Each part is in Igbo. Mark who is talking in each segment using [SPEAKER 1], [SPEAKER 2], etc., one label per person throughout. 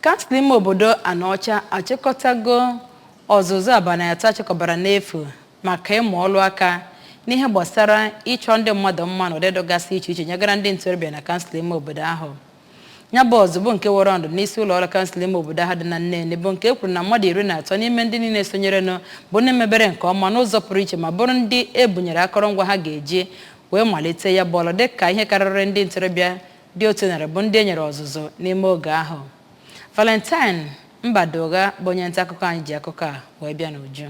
[SPEAKER 1] Kansụl ime obodo Anaọcha achịkọtago ọzụzụ abalị 3 achịkọbara n'efu maka ịmụ ọlụ aka n'ihe gbasara ịchọ ndị mmadụ mma n'ụdị dịgasị iche iche nyegara ndị ntorobịa na kansụl ime obodo ahụ. Ya bụ ọzụzụ bụ nke were ọnọdụ n'isi ụlọ ọrụ kansụl ime obodo ahụ dị na Nnewi, bụ nke e kwuru na mmadụ 13 n'ime ndị niile sonyerenụ bụ ndị mebere nke ọma n'ụzọ pụrụ iche ma bụrụ ndị e bunyere akụrụngwa ha ga-eji wee malite ya bụ ọlụ, dịka ihe karịrị ndị ntorobịa dị 100 bụ ndị e nyere ọzụzụ n'ime oge ahụ. Valentine Mbadugha bụ onye nta akụkọ anyị ji akụkọ a wee bịa n'uju.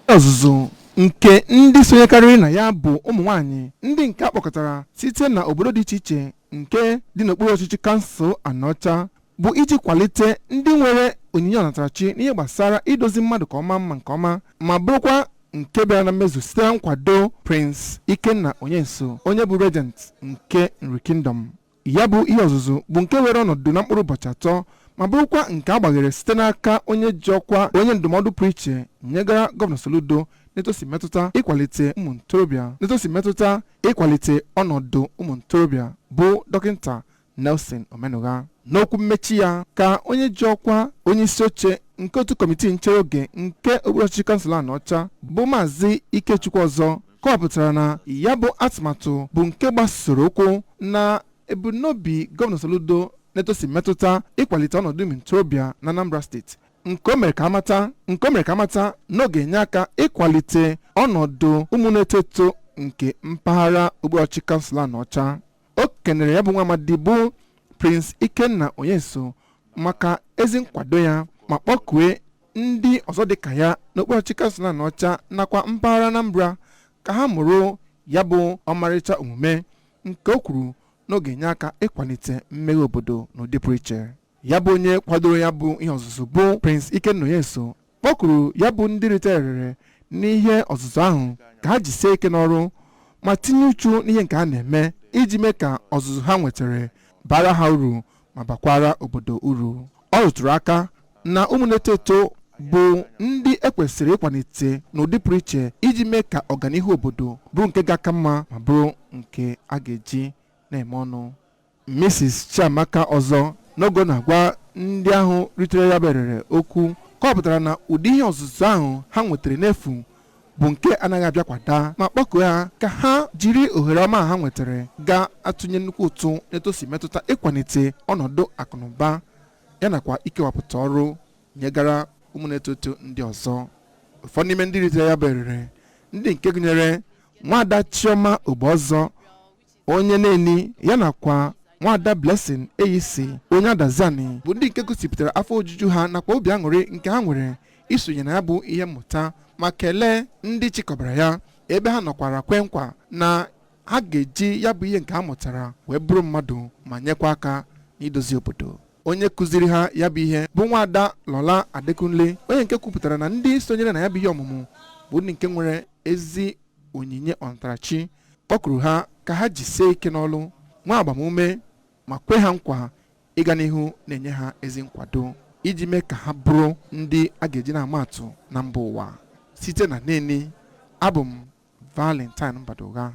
[SPEAKER 2] Ọzụzụ nke ndị sonyekarịrị na ya bụ ụmụ nwanyị ndị nke akpọkọtara site na obodo dị iche iche nke dị n'okpuru ọchịchị kansụl Anaọcha bụ iji kwalite ndị nwere onyinye ọnatarachi n'ihe gbasara idozi mmadụ ka ọma mma nke ọma, ma bụrụkwa nke bịara na mmezu site na nkwado Prince Ikenna Onyenso, onye bụ regent nke Nri Kingdom. Ya bụ ihe ọzụzụ bụ nke were ọnọdụ na mkpụrụ ụbọchị 3, ma bụrụkwa nke a gbaghere site n'aka onye ji ọkwa onye ndụmọdụ pụrụ iche nyegara Gọvanọ Soludo n'etu metụta ịkwalite ụmụ ntorobịa n'etu metụta ịkwalite ọnọdụ ụmụ ntorobịa, bụ Dọkịta Nelson Omenugha. N'okwu mmechi ya, ka onye ji ọkwa onye isi oche nke otu kọmitii nchere oge nke okpuru ọchịchị kansụl Anaọcha, bụ Maazị Ikechukwu Ọzọ, kọwapụtara na ya bụ atụmatụ bụ nke gbasoro ụkwụ na ebumnobi Gọvanọ Soludo na-etosi metụta ịkwalite ọnọdụ ụmụ ntorobịa na Anambra Steeti, nke o mere ka amata na ọ ga-enye aka ịkwalite ọnọdụ ụmụ na-eto eto nke mpaghara okpuru ọchịchị kansụl Anaọcha. O kenere ya bụ nwa amadi bụ Prince Ikenna Onyenso maka ezi nkwado ya, ma kpọkue ndị ọzọ dịka ya n'okpuru ọchịchị kansụl Anaọcha nakwa mpaghara Anambra ka ha mụrụ ya bụ ọmarịcha omume, nke o kwuru na ọ ga-enye aka ịkwalite mmeghe obodo n'ụdị pụrụ iche. Ya bụ onye kwadoro ya bụ ihe ọzụzụ, bụ Prince Ikenna Onyenso, kpọkuru ya bụ ndị ritere n'ihe ọzụzụ ahụ ka ha jisie ike n'ọrụ ma tinye uchu n'ihe nke ha na-eme iji mee ka ọzụzụ ha nwetara bara ha uru ma bakwara obodo uru. Ọ rụtụrụ aka na ụmụ na-eto eto bụ ndị ekwesịrị ịkwalite n'ụdị pụrụ iche iji mee ka ọganihu obodo bụrụ nke ga-aka mma ma bụrụ nke a ga-eji na-eme ọnụ. Mrs Chiamaka Ọzọ, n'oge na-agwa ndị ahụ ritere ya berere okwu, kọwapụtara na ụdị ihe ọzụzụ ahụ ha nwetara n'efu bụ nke anaghị abịakwada, ma kpọkuo ha ka ha jiri ohere ọma ha nwetara ga-atụnye nnukwu ụtụ n'etu metụta ịkwalite ọnọdụ akụnụba ya nakwa ikewapụta ọrụ nyegara ụmụ na-eto eto ndị ọzọ. Ụfọdụ n'ime ndị ritere ya berere, ndị nke gụnyere Nwaada Chioma Ogbeọzọ, onye na-eni ya, nakwa Nwaada Blessing Eyisi, onye Adaziani, bụ ndị nke gosipụtara afọ ojuju ha nakwa obi aṅụrị nke ha nwere isonye na ya bụ ihe mmụta, ma kelee ndị chịkọbara ya, ebe ha nọkwara kwe nkwa na ha ga-eji ya bụ ihe nke ha mụtara wee bụrụ mmadụ ma nyekwa aka n'idozi obodo. Onye kụziri ha ya bụ ihe bụ Nwaada Lọla Adekunle, onye nke kwupụtara na ndị sonyere na ya bụ ihe ọmụmụ bụ ndị nke nwere ezi onyinye ọnatarachi, kpọkuru ha ka ha jisie ike n'ọlụ nwa agbamume, ma kwe ha nkwa ịga n'ihu na-enye ha ezi nkwado iji mee ka ha bụrụ ndị a ga-eji na-ama atụ na mba ụwa. Site na Neni, abụ m Valentine Mbadugha.